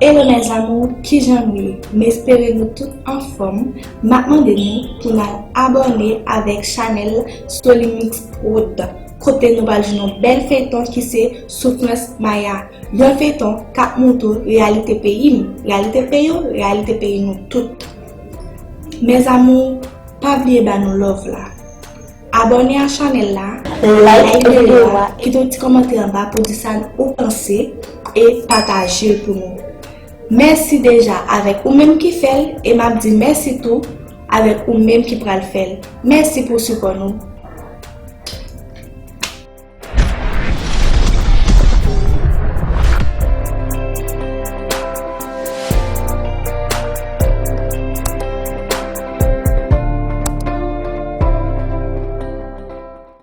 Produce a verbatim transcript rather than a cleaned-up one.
Hello mes amours, kijan nou ye? M espere nou tout anfòm. M ap mande nou pou n al abòne avèk chanèl Solimix Prod, kote nou pral jwenn yon bèl feyton ki se Soufrans Maya. Yon feyton k ap montre w reyalite peyi m, reyalite peyi w, reyalite peyi nou tout. Mes amours, pa bliye ba nou love la. Abòne a chanèl la, like videyo a, kite yon ti kòmantè anba pou di sa ou panse e pataje l pou nou. Mèsi deja avèk ou menm ki fè l e m ap di mèsi tou avèk ou menm ki pral fè l. Mèsi pou sipò nou.